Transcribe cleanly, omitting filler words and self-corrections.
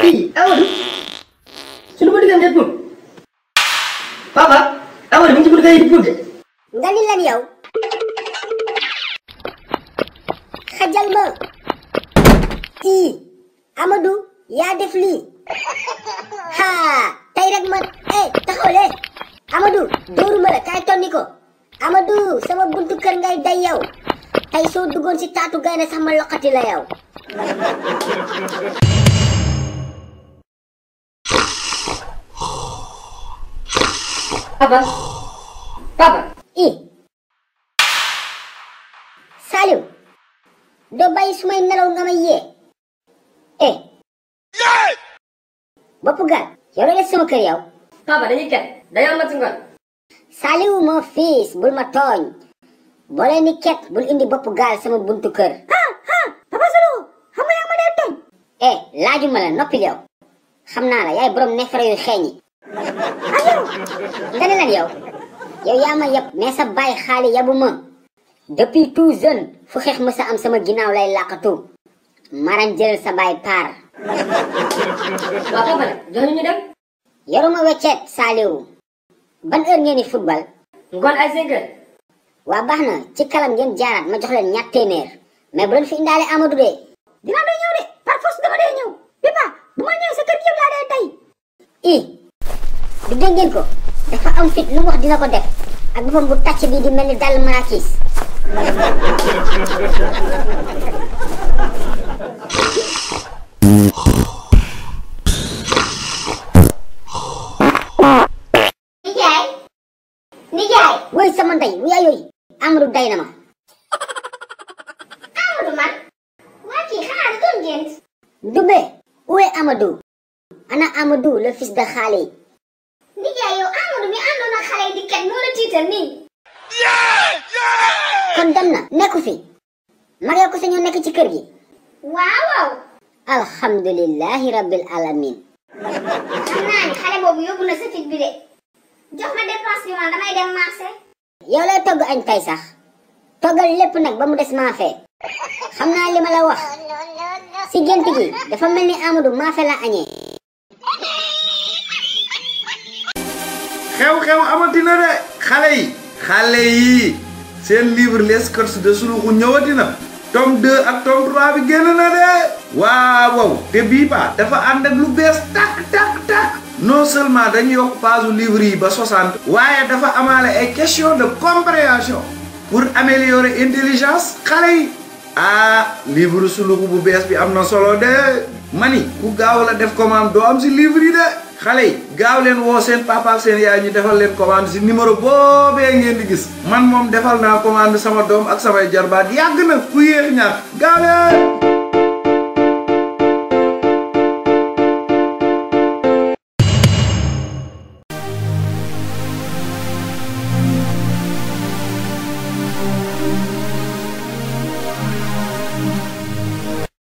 Amadou sunu bëgg dem det papa Amadou mu ci bëgg ay pour de nga ni lan yow xajal ma Amadou yaa def lii ha tey rek ma taxawle Amadou dóoruma la kaay tonni ko Amadou sama buntu kër ngay day yow tey soo duggoon si taatu gaynde sax ma loqati la yow papa Saliou doo bàyyi sumay nelaw nga may yee boppu gaal yow la sama kër yow papa dañuy ket dañoo mat ngoon Saliou mon fils bul ma tooñ boo leen ni ket bul indi boppu gaal sama buntu kër papa Saliou xam nga yaa ma dee tooñ laajuma la noppil yow xam naa la yaay borom neefere yu xeeñi nga ne lan yow yaa ma yab mais sa baay xaali yabu ma depuis tout jeune fu xeex ma sa am sama ginnaaw lay làqatu maran jëlal sa baay paar waa papa nag jox ñu dem yoruma weccet Saliou ban heure ngeen di football ngoon ay 5 heures waa baax na ci kalam ngeen jaaraat ma jox leen ñaar téeméer mais bu leen fi indaale Amadou de dinaa doon ñëw de par force dama dee ñëw Pipa bu ma ñëw sa kër gi yow laa dee tey du dégg ngeen ko dafa am fit lu mu wax dina ko def ak boppam bu tàcc bi di mel ni dàll marakis nijaay woy sama ndey wu yaay yooyu Amadou day na ma Amadou man waa kii xanaa da doon gént Dubé où est Amadou ana Amadou le fils de Khali nijaay yow Amadou mi àndoon ak xale yi di ket moo la tiital nii kon dem na nekku fi mag yow ko sa ñoo nekk ci kër gi waaw alhamdulillahi rabbil alamin xam naa ni xale boobu yóbbu na sa fit bi de jox ma dépense bi man damay dem marché yow lay togg añ tay sax toggal lépp nag ba mu des maafe xam naa li ma la wax si gént gi dafa mel ni Amadou maafe la añee xew-xew amatina de xale yi seen livre les codes de Suluxu ñëwatina tome 2 ak tome 3 bi génn na de waaw te bii ba dafa ànd ak lu bees tak non seulement dañu yokk page livre yi ba 60 waaye dafa amaale ay question de compréhension pour améliorer intelligence xale yi livre Suluxu bu bees bi am na solo de mani ku gaaw la def commande doo am si livre yi de xale yi gaaw leen woo seen papa ak seen yaay ñu defal leen commande si numéro boobee ngeen di gis man moom defal naa commande sama doom ak samay jarbaat yàgg na ku yéex ñaar gaaw leen